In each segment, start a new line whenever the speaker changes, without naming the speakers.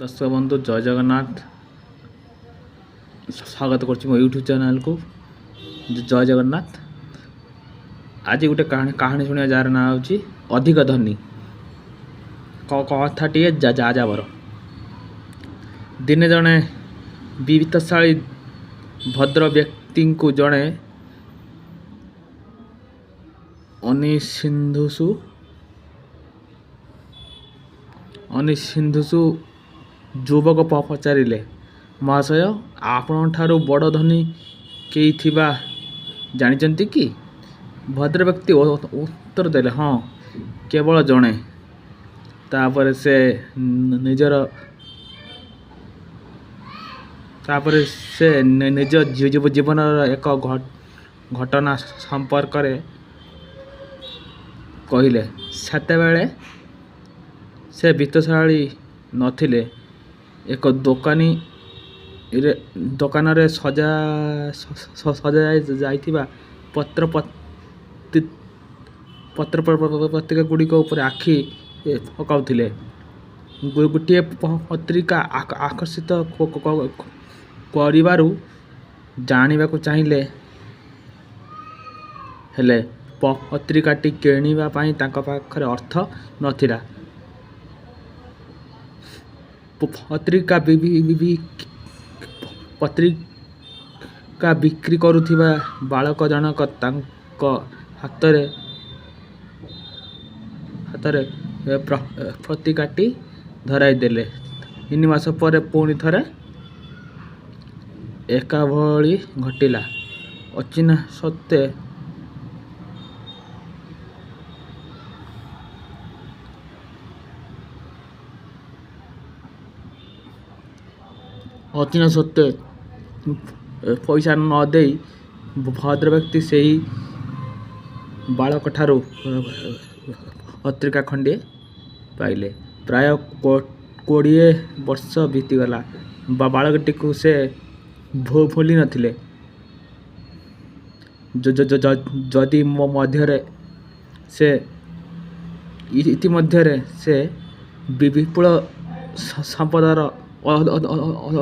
ଦର୍ଶକ ବନ୍ଧୁ, ଜୟ ଜଗନ୍ନାଥ। ସ୍ୱାଗତ କରୁଛି ମୋ ୟୁଟ୍ୟୁବ୍ ଚ୍ୟାନେଲ୍କୁ। ଜୟ ଜଗନ୍ନାଥ। ଆଜି ଗୋଟେ କାହାଣୀ ଶୁଣିବା, ଯାହାର ନାଁ ହେଉଛି ଅଧିକ ଧନୀ। କଥାଟିଏ ଯାଯାବର। ଦିନେ ଜଣେ ବିତ୍ତଶାଳୀ ଭଦ୍ର ବ୍ୟକ୍ତିଙ୍କୁ ଜଣେ ଅନିସିନ୍ଧୁସୁ ଯୁବକ ପଚାରିଲେ, "ମହାଶୟ, ଆପଣଙ୍କଠାରୁ ବଡ଼ ଧନୀ କେହି ଥିବା ଜାଣିଛନ୍ତି କି? " ଭଦ୍ରବ୍ୟକ୍ତି ଉତ୍ତର ଦେଲେ, "ହଁ, କେବଳ ଜଣେ। " ତା'ପରେ ସେ ନିଜ ଜୀବନର ଏକ ଘଟନା ସମ୍ପର୍କରେ କହିଲେ। ସେତେବେଳେ ସେ ବିତ୍ତଶାଳୀ ନ ଥିଲେ। ଏକ ଦୋକାନରେ ସଜାଯାଇଥିବା ପତ୍ରପତ୍ରିକାଗୁଡ଼ିକ ଉପରେ ଆଖି ପକାଉଥିଲେ। ଗୋଟିଏ ପତ୍ରିକା ଆକର୍ଷିତ କରିବାରୁ ଜାଣିବାକୁ ଚାହିଁଲେ। ହେଲେ ପତ୍ରିକାଟି କିଣିବା ପାଇଁ ତାଙ୍କ ପାଖରେ ଅର୍ଥ ନ ଥିଲା। ପତ୍ରିକା ବିକ୍ରି କରୁଥିବା ବାଳକ ଜଣକ ତାଙ୍କ ହାତରେ ପତ୍ରିକାଟି ଧରାଇଦେଲେ। 3 ମାସ ପରେ ପୁଣି ଥରେ ଏକାଭଳି ଘଟିଲା। ଅଚିହ୍ନା ସତ୍ତ୍ୱେ ପଇସା ନ ଦେଇ ଭଦ୍ରବ୍ୟକ୍ତି ସେହି ବାଳକଠାରୁ ପତ୍ରିକା ଖଣ୍ଡିଏ ପାଇଲେ। ପ୍ରାୟ 20 ବର୍ଷ ବିତିଗଲା। ବାଳକଟିକୁ ସେ ଭୁଲି ନ ଥିଲେ। ଯଦି ଇତିମଧ୍ୟରେ ସେ ବିପୁଳ ସମ୍ପଦର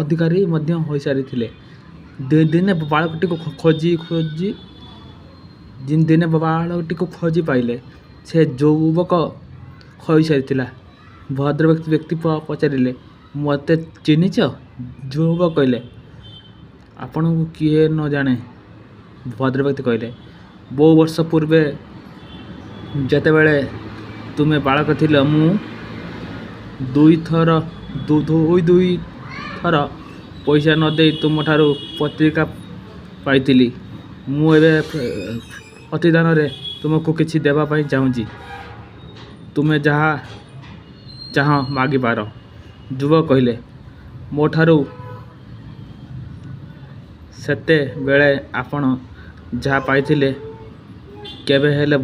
ଅଧିକାରୀ ମଧ୍ୟ ହୋଇସାରିଥିଲେ। ଦିନେ ବାଳକଟିକୁ ଖୋଜି ପାଇଲେ। ସେ ଯୁବକ ହୋଇସାରିଥିଲା। ଭଦ୍ରବ୍ୟକ୍ତି ପଚାରିଲେ, "ମୋତେ ଚିହ୍ନିଛ? " ଯୁବକ କହିଲେ, "ଆପଣଙ୍କୁ କିଏ ନ ଜାଣେ? " ଭଦ୍ରବ୍ୟକ୍ତି କହିଲେ, "ବହୁ ବର୍ଷ ପୂର୍ବେ ଯେତେବେଳେ ତୁମେ ବାଳକ ଥିଲ, ମୁଁ ଦୁଇ ଦୁଇ ଥର ପଇସା ନ ଦେଇ ତୁମଠାରୁ ପତ୍ରିକା ପାଇଥିଲି। ମୁଁ ଏବେ ପ୍ରତିଦାନରେ ତୁମକୁ କିଛି ଦେବା ପାଇଁ ଚାହୁଁଛି। ତୁମେ ଯାହା ଚାହଁ ମାଗିପାର। " ଯୁବକ କହିଲେ, "ମୋ'ଠାରୁ ସେତେବେଳେ ଆପଣ ଯାହା ପାଇଥିଲେ, କେବେହେଲେ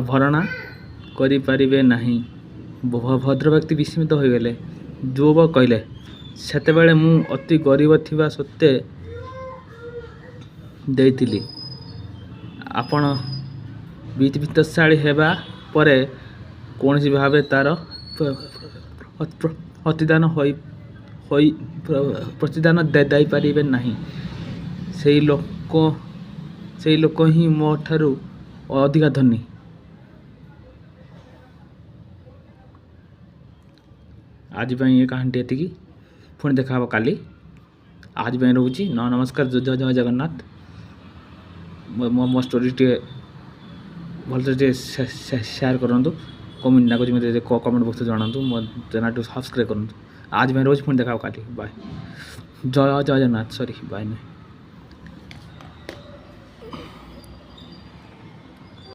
ଭରଣା କରିପାରିବେ ନାହିଁ। " ଭଦ୍ରବ୍ୟକ୍ତି ବିସ୍ମିତ ହୋଇଗଲେ। ଯୁବକ କହିଲେ, "ସେତେବେଳେ ମୁଁ ଅତି ଗରିବ ଥିବା ସତ୍ତ୍ୱେ ଦେଇଥିଲି। ଆପଣ ବିତ୍ତଶାଳୀ ହେବା ପରେ କୌଣସି ଭାବେ ତା'ର ପ୍ରତିଦାନ ଦେଇପାରିବେ ନାହିଁ। ସେହି ଲୋକ ହିଁ ମୋ'ଠାରୁ ଅଧିକ ଧନୀ। ଆଜି ପାଇଁ ଏ କାହାଣୀଟି ଏତିକି। ପୁଣି ଦେଖା ହେବ କାଲି। ଆଜି ପାଇଁ ରହୁଛି। ନମସ୍କାର, ଜୟ ଜଗନ୍ନାଥ। ମୋ ଷ୍ଟୋରି ଟିକେ ଭଲସେ ଟିକେ ସେୟାର କରନ୍ତୁ। କମେଣ୍ଟ ଲାଗୁଛି ମୋତେ, କମେଣ୍ଟ ବକ୍ସରେ ଜଣାନ୍ତୁ। ମୋ ଚ୍ୟାନେଲଟିକୁ ସବସ୍କ୍ରାଇବ୍ କରନ୍ତୁ। ଆଜି ପାଇଁ ରହୁଛି। ପୁଣି ଦେଖା ହେବ କାଲି। ବାଏ। ଜୟ ଜୟ ଜଗନ୍ନାଥ। ସରି, ବାଏ ନୁହେଁ।